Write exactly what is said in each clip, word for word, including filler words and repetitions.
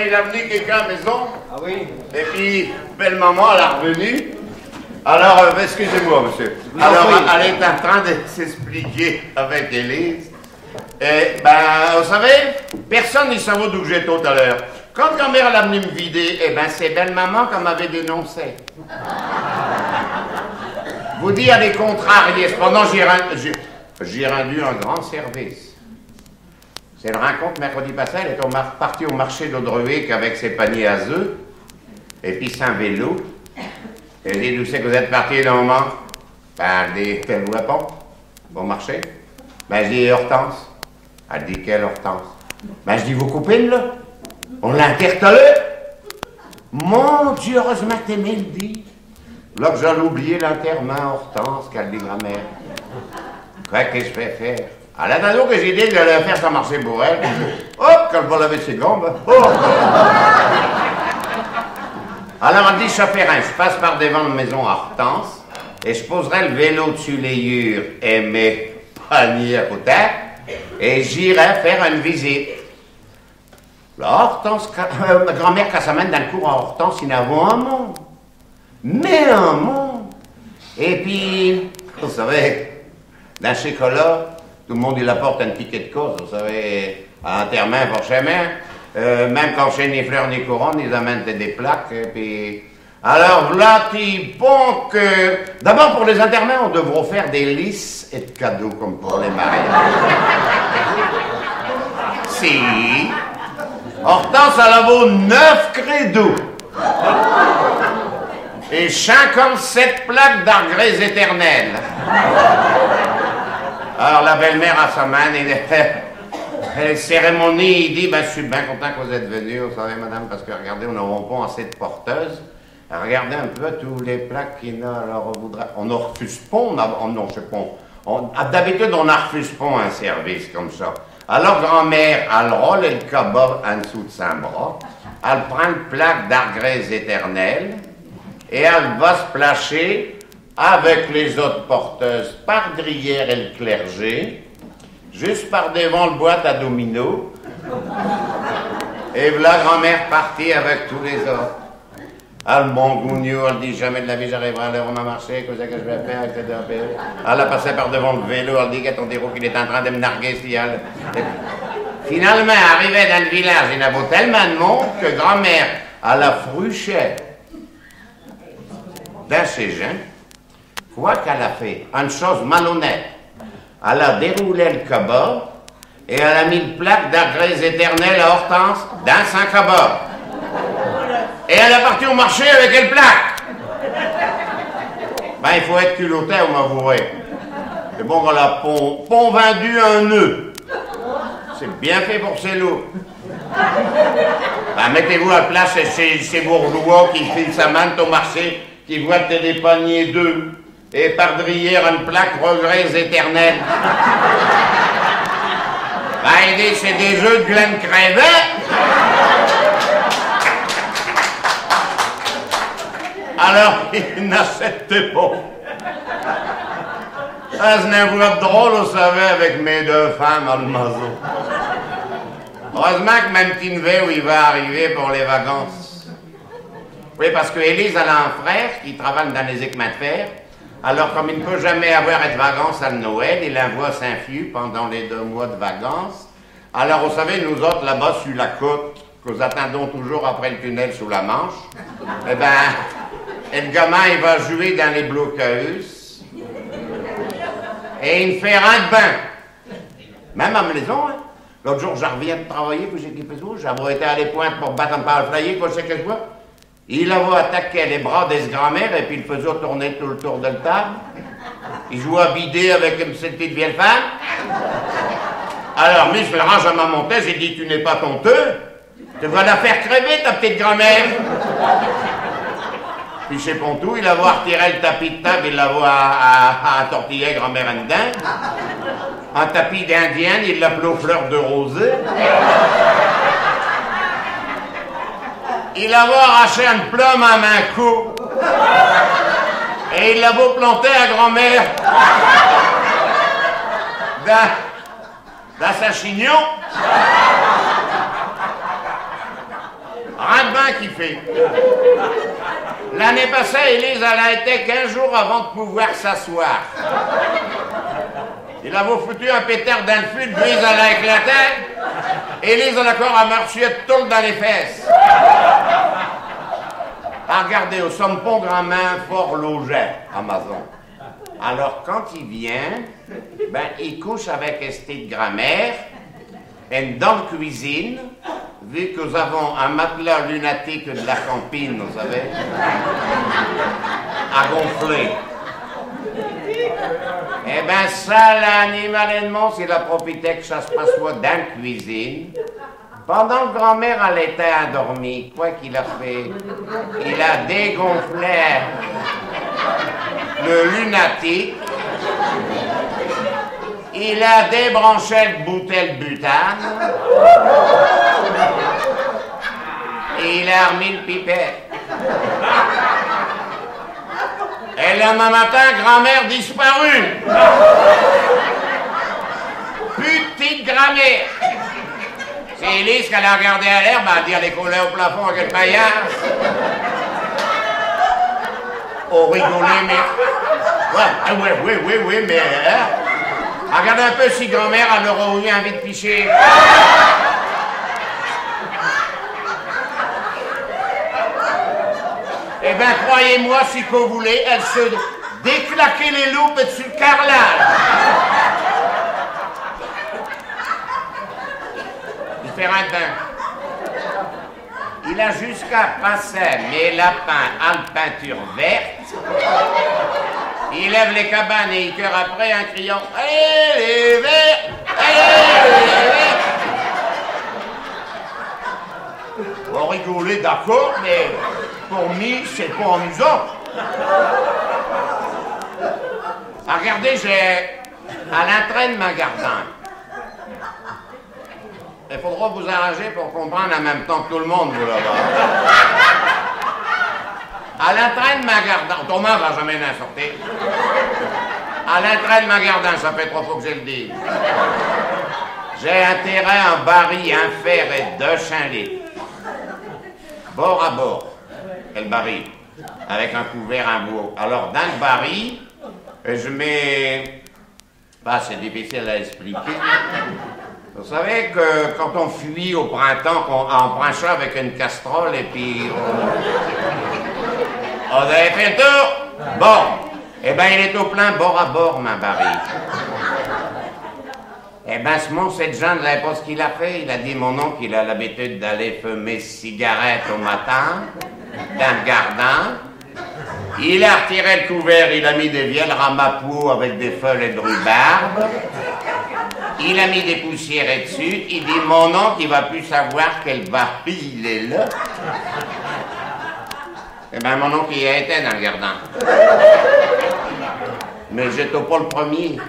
Il a v'nu quéqu'un à l' maison. Ah oui. Et pis, belle-maman, alle a r'v'nu. Alors, euh, excusez-moi, monsieur. Alors, elle est en train de s'expliquer avec Élise. Eh ben, vous savez, personne ne savot d'où que j'étos tout à l'heure. Quand grand-mère alle a v'nu m' vider, eh ben, ch'est belle-maman qu'alle m'avot dénoncé. Vous dire, alle est contrariée. Cependant, j'ai ren-, j'ai, j'ai rindu un grand service. J'el rincontre mercredi passé, alle étot au mar-, partie au marché d'Audruic avec ses paniers à œufs, et pis sin vélo. J'el dis : « D'où ch'est qu'vous êtes partie, donc, maman ? » Ben, alle dit : « Te l' vos pon, au marché ? » Ben, j'dis : « Hortense. » Alle dit : « Quelle Hortense ? » Ben, j'dis : « Vos copines, là, on l'a interpellée. » Mon Dieu, heureus'mint que t'es v'nu, all' dit. Là que j'allais oublier l'interremint, Hortense, qu'alle dit grand-mère. Quoi que j'vas faire ? Alle a attindu que j'dise qu'allais faire sin marcher pour elle. Hop, qu'alle va laver ses gambes. Oh. Alors, all' dit : « Cha fait rien, j'passe par devant l' maison à Hortense, et j'poserai l' vélo d'sus les hures et mes paniers à côté, et j'irai faire eune visite. » Là, Hortense, ca-, euh, grand-mère, quand cha mène dins l' cour à Hortense, i n'avot un monde. Mais un monde. Et pis, vous savez, dins chés cas-là, tout l' monde, i apporte un tiquet d' cause, vous savez, à l'interremint, forchémint. Euh, même quand ch'est ni fleurs ni couronnes, i amènent des plaques, et pis, alors, v'là-t-i bon que, d'abord, pour les interrements, on devrot faire des lisses ed cadeaux comme pour les mariages. Si. Hortense, alle avot neuf crédaux. Et cinquante-sept plaques d'argrès éternels. Alors, la belle-mère, à cha mène, et, et cérémonie, i dit : « Ben, j'sus bien contint que vous êtes v'nue, vous savez, madame, parce que, regardez, on n'avot pon assez d' porteuses. Regardez un peu tous les plaques qu'i n'a, alors on voudra, on n'arfuse pon, on a, on, non, j'sais pon. On, ah, d'habitude, on n'arfuse pon un service comme cha. » Alors, grand-mère, alle roule el cabas in d'sous d' sin bras, alle prind el plaque d'argrès éternels, et alle va s' placher avec les autes porteuses par drière el clergé, jusse par devant el boîte à dominos, et v'là grand-mère partie avec tous les autes. Alle mangougnot, alle dit : « Jamais de la vie j'arrivrai à l'heure à m' marché, qu'est-ce que j'vas faire, et cetera » Alle a passé par devant l' vélo, alle dit : « Guette, on dirot qu'il est in train de m' narguer, ch'ti-là. » Et finalemint, arrivée dins l' village, i n'avot tell'mint d' monde que grand-mère, alle a fruché dins ses gins. Quoi qu'alle a fait, eune chose malhonnête. Alle a déroulé l' cabas et alle a mis l' plaque d'argrès éternels à Hortense dins sin cabas. Et alle a parti au marché avec el plaque. Ben, i faut ête culotté, vous m'avouerez. Ch'est bon qu'alle a pon, pon vindu un œuf. Ch'est bien fait pour ses lots. Ben, mettez-vous à l' place de chés, chés bourgeois qui, qui s'amènent au marché, qui vottent des paniers d'œufs et par drière eune plaque regrets éternels. Ben, i dit : « Ch'est des œufs d' glaine crevée. » Alors, i n'achètent pon. Ah, ch'est eune voix drôle, vous savez, avec mes deux femmes à l' mason. Heureus'mint que m' p'tit-neveu, i va arriver pour les vacances. Oui, parce que Élise, alle a un frère qui travaille dins les équipements de fer. Alors, comme i n' peut jamais avoir ed vacances à Noël, i invoie sin fiu pendant les deux mois d' vacances. Alors, vous savez, nous autes, là-bas, sur la côte, que nous attindons toujours après le tunnel sous la Manche, eh ben, el gamin, i va jouer dins les blockhaus. Et i n' fait rin d' bon. Même à m' mason, hein. L'aute jour, j'arviens d' travailler, que ch'est qu'i faijot, j'avos été à l' pointe pour batte un peu l' flayer, quoi, ch'est que j' vos. I avot attaqué les bras de s' grand-mère et pis i l' faijot tourner tout l'tour de l' tabe. I jouot à bidet avec eune p'tite vielle femme. Alors, mi, j' me range à m' montaise, j' dis : « Tu n'es pas honteux ? Te vas la faire crever, ta p'tite grand-mère. » Pis ch'est pon tout, i avot artiré l' tapis d' tabe, i avot a-, a-, a-, atortillé grand-mère in d'dins. Un tapis d'indienne, i l'appelot fleur de rosée. I avot arraché eune plume à min cou. Et i l'avot plantée à grand-mère. Dins, dins sin chignon. Rin d'bin qu'i fait. L'année passée, Élise, alle a été quinze jours avant d'pouvoir s'asseoir. I l'avot foutu un pétard dins l'ful, l'brise alle a éclaté. Élise alle a cor un morciau d'tôle dins les fesses. Argardez, o s'mint pon gramint fort logé à mason. Alors, quand i vient, ben, i couche avec s' tiote grand-mère, et dins l'cuisine, vu que nous avons un matelas lunatique de la campine, vous savez, à gonfler. Eh ben, cha, l'animal ed mons, il a profité que cha s'passoit dins l'cuisine. Pindant que grand-mère alle était indormie, quoi qu'il a fait ? Il a dégonflé l'lunatique, il a débranché l'bouteille butane, et il a armis l'pipette. Et l'lendemain matin, grand-mère disparue. Pus d'tiote grand-mère. Ch'est Élise qu'alle a argardé à l'air, ben, alle a dit : « Alle est collée au plafond avec l'paillasse. » On rigolot, mais... Ouais, ah ouais, oui, oui, oui, mais, hein. Argardez un peu si grand-mère alle arot eu invie d'picher. Eh ben, croyez-moi, si qu'vous voulez, alle s'déclaquot les loupes d'sus l'carrelage. I fait rin d'bin. Il a jusqu'à passer mes lapins à l'peinture verte. I lève les cabanes et i court après in criant : « Allez, les verts ! Allez, les verts ! » On rigolot, d'accord, mais pour mi, ch'est pas amusant. Argardez, j'ai, à l'entrée d'min gardin, i faudra vous arranger pour comprinde in même temps que tout l'monde, vous, là-bas. À l'entrée d'min gardin, autremint, va jamais n'in sortir. À l'entrée d'min gardin, cha fait trois fos que j'el dis. J'ai interré un baril in fer ed deux chints lites. Bord à bord, el baril, avec un couvert in bois. Alors, dins l'baril, j'mets Bah, ch'est difficile à expliquer. Vous savez que quand on fuit au printemps, qu'on, on prend cha avec une casserole et puis on, on avait fait le tour. Bon. Eh ben, il est au plein bord à bord, min baril. Eh ben, ch'mon, ch'jeune, vous savez pas ce qu'il a fait ? Il a dit, mon oncle, il a l'habitude d'aller fumer s'cigarette au matin, dins l'gardin. Il a r'tiré l'couvert, il a mis des vielles ramapouaux avec des feuilles ed rhubarbe. Il a mis des poussières dessus. Il dit, mon oncle, i va pus savoir quel baril il est là. Eh ben, mon oncle, i a été dins l'gardin. Mais j'étos pas l'premier.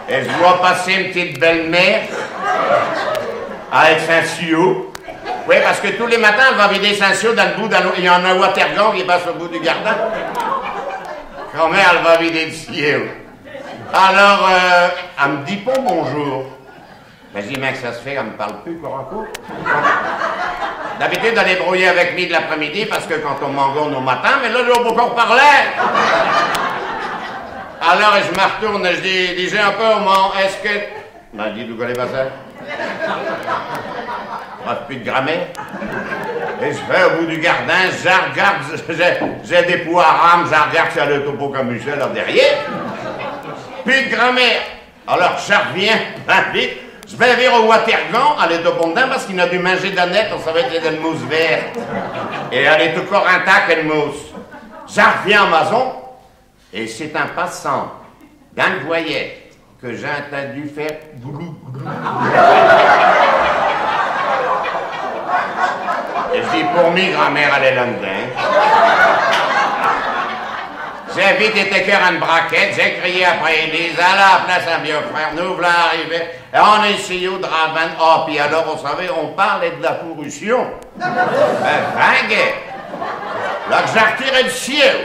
Et j'vos passer m'tiote belle-mère avec sin sciau. Oui, parce que tous les matins, alle va vider sin sciau dins l'bout, dins l', i a un watergan qui passe au bout du gardin. Quand même, alle va vider l'sciau. Alors, euh, alle m'dit pas bonjour. Ben, j'dis, mais que cha s'fait, alle m'parle pus, cor, un cop. D'habitude, alle est brouillée avec mi de l'après-midi, parce que quand on mangonne au matin, mais là, j'vos pas cor parler. Alors, j'me r'tourne, j'dis, dis un peu, maman, est-ce que Ben, dis, d'où qu'alle est passée ? Bref, pus d'grammaire. Et j'vas au bout du gardin, j'argarde, j'ai, j'ai des pots à rames, j'argarde si alle est au pot camuchée, là, derrière. Pus d'grammaire. Alors, j'arviens, ben vite, j'vas vir au watergan, alle est au pon d'dins, parce qu'i a dû minger d'année, on savait que ch'étot d'el mousse verte. Et alle est cor intacte, el mousse. J'arviens à mason, Et ch'est in passant dins l'voyette que j'ai intindu faire glou, glou, glou. Et j'dis, pour mi, grammaire, alle est là-d'dins. J'ai vite été querre eune braquette, j'ai crié après Élise, à la place, min biau frère, nous v'là arrivés, et in essayant d'ravinde, oh, pis alors, vous savez, on parle de la pourrition. Euh, vingue. Là que j'ai r'tiré l'sciau.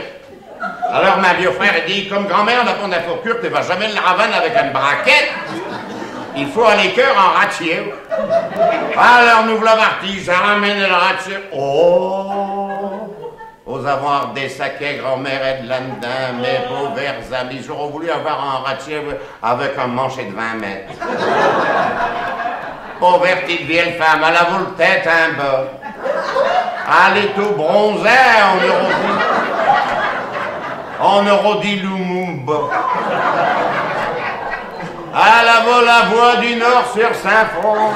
Alors, min biau frère, i dit, comme grammaire n'a pon d'fourcure, te vas jamais l'ravinde avec eune braquette. I faut aller querre in ratiau. Alors, nous v'là partis, j'ramène el ratier. Oh, nous avons ardessaqué grand-mère ed là-d'dins, mes pauvres amis, j'aros voulu avoir un ratier avec un manche ed vingt mètes. Pauvre tiote vielle femme, al avot l'tête in bas. Al étot bronzée, on arot dit, on arot dit Lumumba. Al avot la voix du Nord sur sin front.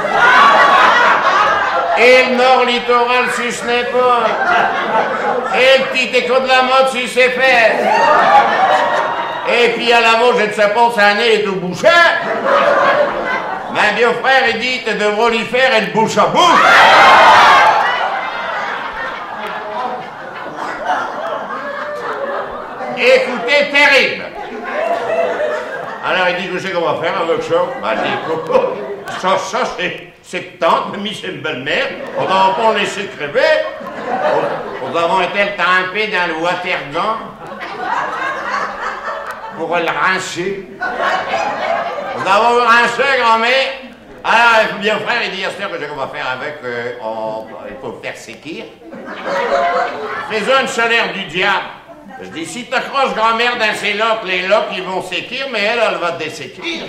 Et l'Nord littoral sur s'n épaule. Et l'tiot écho d'la motte sur ses fesses. Et pis al avot, j'sais pas, sin nez étot bouché. Min biau-frère, i dit, te devros li faire el bouche à bouche. Acoutez, terrible. Alors i dit, qu'est-ce qu'on va faire avec cha ? Bah, i dit, cha, cha, ch'est, ch'est p'tante, mi ch'est m'belle-mère, on n'arot pas l'laicher crever. On, on avot été l'trimper dins l'watergan pour l'rincher. On avot rinché, grand-mère. Alors, biau-frère, i dit, asteur, qu'est-ce qu'on va faire avec, euh, on, pour l'faire séquir ? Faisons eune chaleur du diable. J'dis, si t'accroches grand-mère dins ses loques, les loques, i vont séquir, mais elle, al va te déséquir.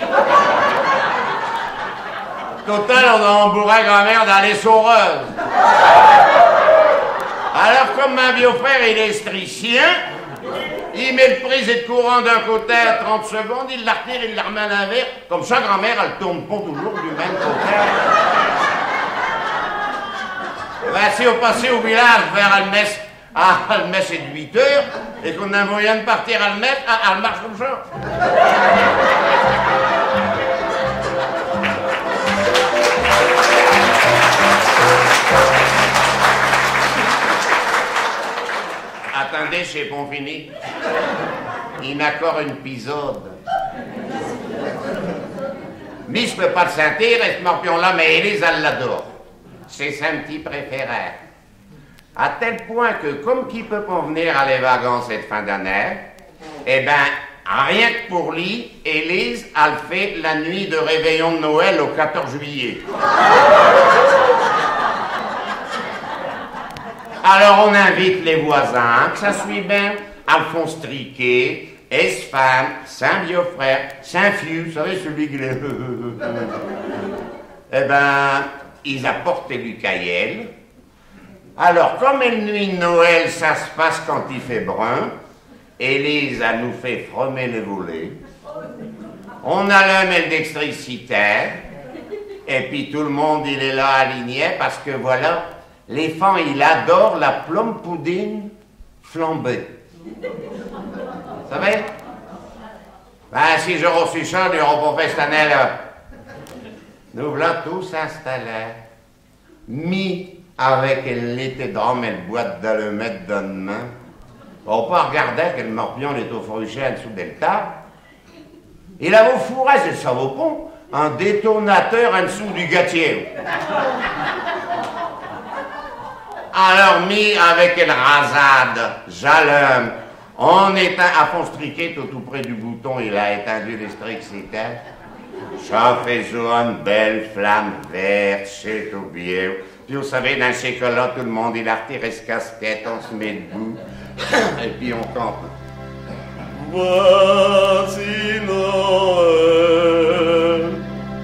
Total, on a embourré grand-mère dins les soreuses. Alors, comme min biau-frère, il est électricien, i met l'prise ed courant d'un côté à trente secondes, i l'artire, i l'armet à l'inverse. Comme cha, grand-mère, al tourne pas toujours du même côté. Ben, si on passot au village faire eune messe, ah, eune messe ed huit heures, et qu'on in voyot eune partir à l'messe, ah, al marche comme cha. Attindez, ch'est pas fini. I n'a cor eune épisode. Mi, j'peux pas l'sintir, ech morpion-là, mais Élise, al l'adore. Ch'est sin tiot préféré. À tel point que, comme qu'i peut pas v'nir à les vacances ed fin d'année, eh ben, rien que pour li, Élise, al fait la nuit de réveillon d'Noël au quatorze juillet. Alors, on invite les voisins, que cha soit bien Alphonse Triquet, ech femme, sin biau-frère, sin fiu, vous savez, celui qui les... Eh ben, i apportent les cayelles. Alors, comme el nuit d'Noël, cha s'passe quand i fait brun, Élise, al nous fait fromer les volets. On allume l'électricité, et pis tout l'monde, il est là aligné, parce que voilà, l'fant, il adore la plum pudding flambée. Vous savez ? Ben, si j'aros su cha, j'l'aros pas fait ch'tannée-là. Nous v'là tous installés. Mi, avec el lait ed rhum et l'boîte d'allumettes dins l'main, on peut argarder que l'morpion, il étot fauché in d'sous d'el table. Il avot fourré, j'savos pas, un détonateur in d'sous du gâtiau. Alors, mi, avec el rasade, j'allume, on étind, Alphonse Triquet, tout, tout près du bouton, il a étindu l'électricité. Cha faijot eune belle flamme verte, ch'étot biau. Pis, vous savez, dins ches cas-là, tout l'monde, il artire es casquette, on s'met d'bout, et pis on cante. Voici Noël,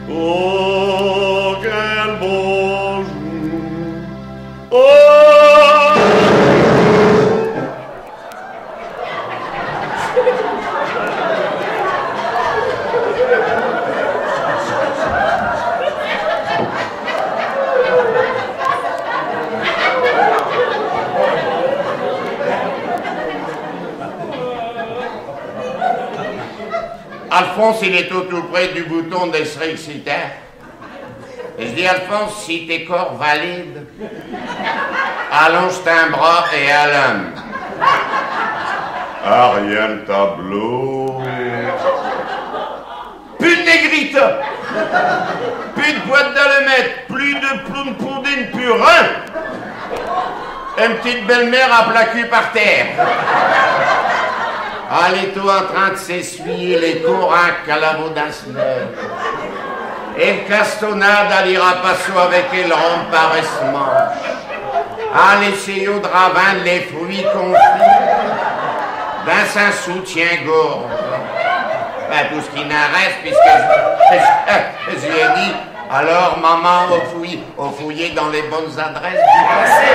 oh, quel beau jour. Oh ! Alphonse, il étot tout près du bouton d'el électricité. J'dis, Alphonse, si t'es cor valide, allonge tin bras et allume. Ariel Tableau. Pus d'Negrita, pus d'boîte d'allumettes, pus d'plum pudding, pus rien. Em' tiote belle-mère à plat cul par terre. Al étot in train d's'essuyer les corinques qu'al avot dins s'main. Et l'castonnade, al ira passer avec el rhum par ès manches. Al essayot d'ravinde les fruits confits dins sin soutien-gorge. Enfin, tout ch'qu'i n'in reste, puisque j', j', j'y ai dit, alors, maman, au fouillis, au fouillis dins les bonnes adresses du passé.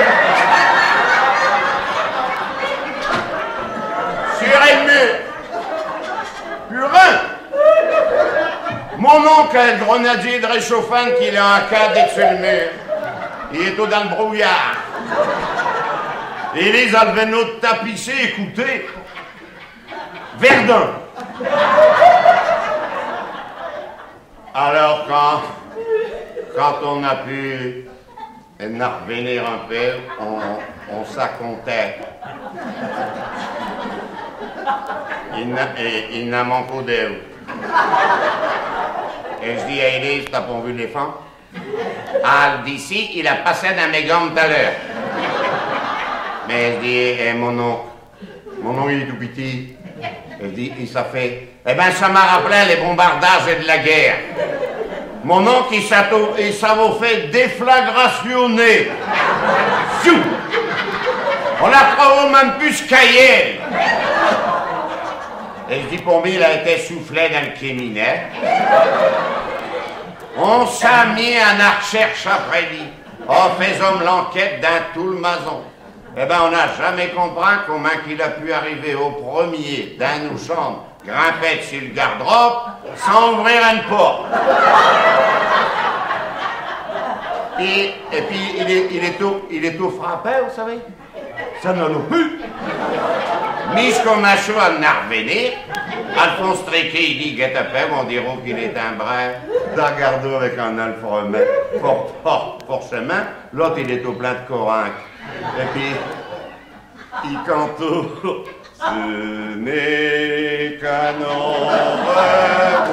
Sur el mur. Purée ! Mon onque, el grenadier de réchauffante qu'il a à quatre sur el mur. Il est tout dins l'brouillard. Et les alvénos de tapisser, écoutez. Verdun. Alors quand, quand on a pu en arvenir un peu, on, on s'accontait. I n'a, i, i n'a manquot d'eux. Et j'dis à Élise, t'as pas vu l'éléphant ? Ah, al dit si, il a passé dins mes gambes tout à l'heure. Mais j'dis, eh, mon onque, mon onque, il est tout petit. J'dis, i s'a fait. Eh ben, cha m'a rappelé les bombardages de la guerre. Mon onque, i s'a, i s'avot fait déflagrationner. Fiou ! On a trouvé même pus s'cailler. Et j'dis, pour mi, il a été soufflé dins l'quéminet. On s'a mis à n'archerche après li, in faisant l'enquête dins tout l'mason. Eh ben, on n'a jamais compris commint qu'il a pu arriver au premier dins nos chambes, grimper sur l'garde-robe, sans ouvrir eune porte. Et, et pis, il est, il est tout, il est tout frappé, vous savez. Cha n'allot pus. Mi j'comminchos à n'arvenir. Alphonse Tréquet, i dit, guette un peu, on dirot qu'il est timbré. D'in garder avec un alphelin. For-, for-, forchémint, l'aute, il est tout plein d'corinques. Et pis, i cantot, ce n'est qu'un au revoir,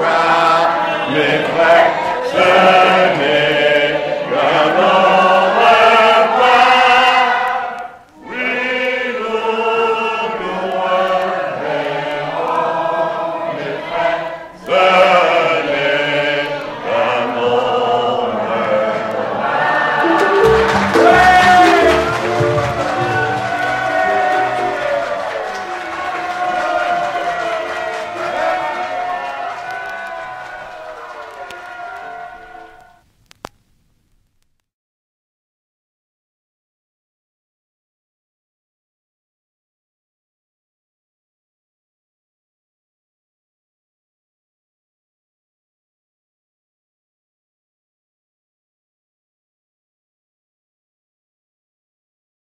mes frères, ce n'est qu'un au